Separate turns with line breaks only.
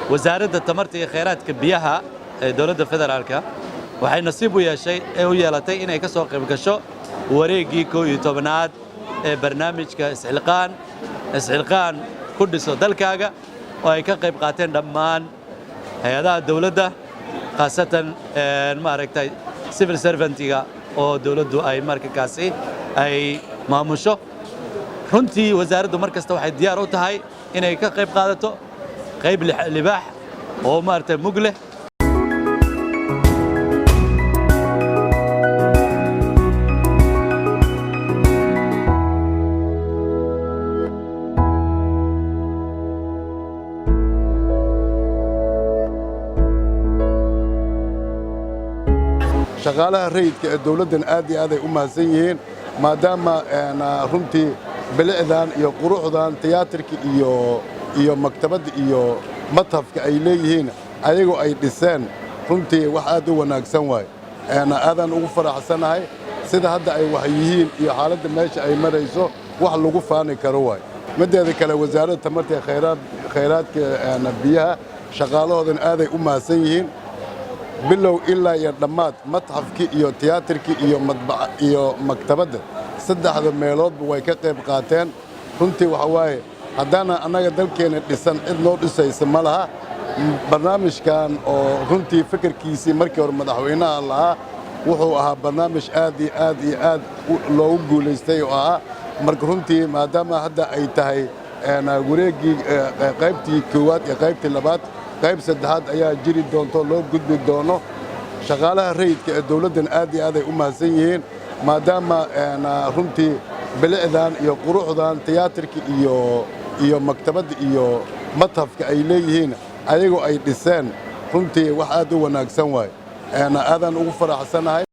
Wasaaradda Tamarta iyo Khayraadka Biyaha ee dowladda federaalka waxay nasiib u yeeshay ee u yeelatay inay ka soo qayb gasho wareeggii 11aad ee barnaamijka Isxilqaan, Isxilqaan ku dhiso dalkaaga, oo ay ka qayb qaateen dhammaan hay-adaha dowladda, khaasatan maaragtay civil servant-iga oo dowladdu ay markakaasi ay maamusho. Runtii wasaaraddu mar kasta waxay diyaar u tahay inay ka qayb qaadato qayb libaax oo maaragtay mug leh.
Shaqaalaha rayidka ee dowladdan aad iyo aad ay u mahadsan yihiin, maadaama runtii bilicdan iyo quruxdan tiyaatarka iyo maktabadda iyo matxafka ay leeyihiin ayagoo ay dhiseen. Runtii wax aad u wanaagsan waay. Aadaan ugu faraxsanahay sida hadda ay wax yihiin iyo xaaladda meesha ay marayso. Wax lagu faani karo waay. Middeeda kale, Wasaaradda Tamarta ee Khayraadka Biyaha shaqaalahoodan aaday u mahadsan yihiin, bilow ilaa iyo dhammaad. Matxafkii iyo tiyaatarkii iyo madbaca iyo maktabadda, saddexda meeloodba way ka qayb qaateen. Runtii waxa waaye, haddaana annaga dalkeenna dhisan, cid noo dhisaysa ma laha. Barnaamijkan oo runtii fikirkiisii markii hore madaxweynaha lahaa wuxuu ahaa barnaamij aad iyo aad iyo aad loogu guulaystay oo ahaa. Marka runtii, maadaama hadda ay tahay wareeggii qaybtii koowaad iyo qaybtii labaad, qayb saddexaad ayaa jiri doonto, loo gudbi doono. Shaqaalaha rayidka ee dowladdan aad iyo aad ay u mahadsan yihiin, maadaama runtii bilicdan iyo quruxdan tiyaatarka iyo maktabadda iyo matxafka ay leeyihiin ayagoo ay dhiseen. Runtii wax aad u wanaagsan waay. Aadaan ugu faraxsanahay.